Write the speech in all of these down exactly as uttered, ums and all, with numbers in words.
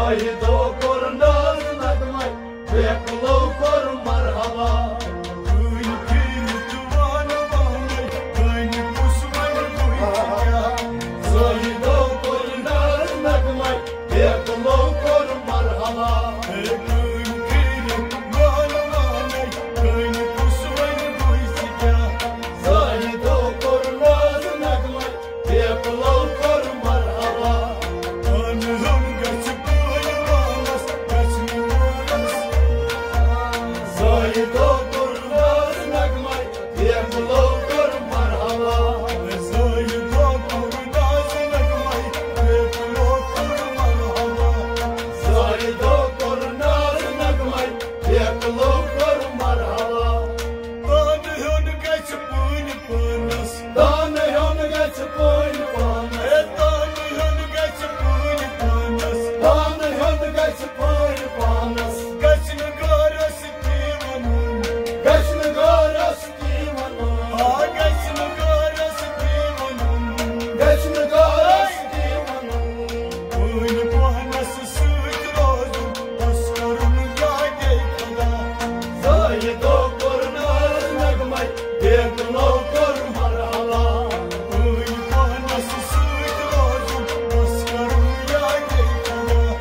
زاہدو کوٚر ناز نغمے، بیقلو کوٚر مرحبا۔ کٲنۍ پھیٖرِتھ وانہٕ وانَے، کٲنۍ کُس وَنہِ بہٕ تہِ کیٛاہ۔ زاہدو کوٚر ناز نغمے، بیقلو کوٚر مرحبا۔ ہے کٲنۍ پھیٖرِتھ وانہٕ وانَے، کٲنۍ کُس وَنہِ بہٕ تہِ کیٛاہ۔ زاہدو کوٚر ناز نغمے، بیقلو کوٚر مرحبا۔ تانہٕ ہیوٚن گژھِ پہلوانس، گژھِ نہٕ مانس۔ زاہدو کوٚر ناز نغمے، بیقلو کوٚر مرحبا۔ زاہدو کوٚر ناز نغمے، بیقلو کوٚر مرحبا۔ زاہدو کوٚر ناز نغمے، بیقلو کوٚر مرحبا۔ تانہٕ ہیوٚن گژھِ پٲنۍ پانس۔ تانہٕ ہیوٚن گژھِ پٲنۍ پانس۔ ہے تانہٕ ہیوٚن گژھِ پٲنۍ پانس۔ تانہٕ ہیوٚن گژھِ پٲنۍ پانس۔ گژھِ نہٕ غٲرس تہِ ونُن۔ گژھِ نہٕ غٲرس تہِ ونُن۔ آ، گژھِ نہٕ غٲرس تہِ ونُن۔ گژھِ نہٕ غٲرس تہِ ونُن۔ پٲنۍ پانس سۭتۍ روزُن، تس کرُن یادے خدا۔ زاہدو کوٚر ناز نغمے، بیقلو کوٚر مرحبا۔ پٲنۍ پانس سۭتۍ روزُن، تس کرُن یادے خدا۔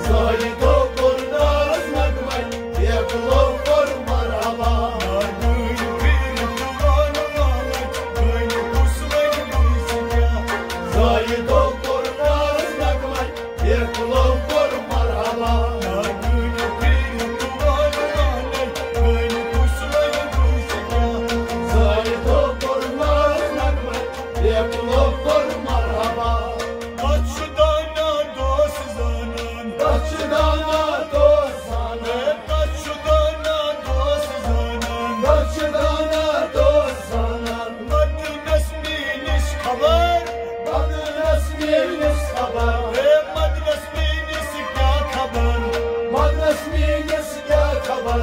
زاہدو کوٚر ناز نغمے، بیقلو کوٚر مرحبا۔ ناگٲنۍ پھیٖرِتھ وانہٕ وانَے، کٲنۍ کُس وَنہِ بہٕ تہِ کیٛاہ۔ زاہدو کوٚر ناز نغمے، بیقلو کوٚر مرحبا۔ ناگٲنۍ پھیٖرِتھ وانہٕ وانَے، کٲنۍ کُس وَنہِ بہٕ تہِ کیٛاہ۔ زاہدو کوٚر ناز نغمے، بیقلو کوٚر مرحبا۔ تَتھ چھُ دانا دوست زانان۔ تَتھ چھُ دانا دوست زانان۔ ہے، تَتھ چھُ دانا دوست زانان۔ تَتھ چھُ دانا دوست زانان۔ مدنس میٲنِس خبر۔ مدنس میٲنِس خبر۔ ہے، مدنس میٲنِس کیٛاہ خبر؟ مدنس میٲنِس کیٛاہ خبر؟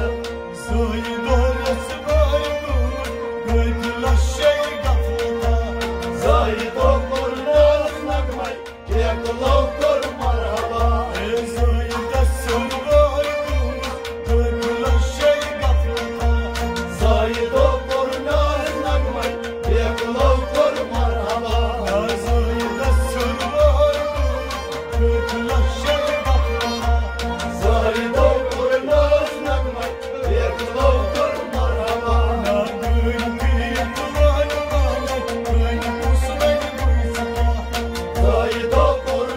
زاہدو رسوار گوٚمُت، قٲتلس شے غفلتا۔ زاہدو کوٚر ناز نغمے، بیقلو کوٚر مرحبا۔ ہے زاہدس سوار گوٚمُت، قٲتلس شے غفلتا۔ زاہدو کوٚر ناز نغمے، بیقلو کوٚر مرحبا۔ ہے زاہدس سوار گوٚمُت، قٲتلس شے غفلتا۔ زاہدو کوٚر ناز نغمے، بیقلو کوٚر مرحبا۔ ناگٲنۍ پھیٖرِتھ وانہٕ وانَے، کٲنۍ کُس وَنہِ بہٕ تہِ کیٛاہ۔ زاہدو کوٚر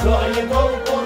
تۄہہِ گوٚو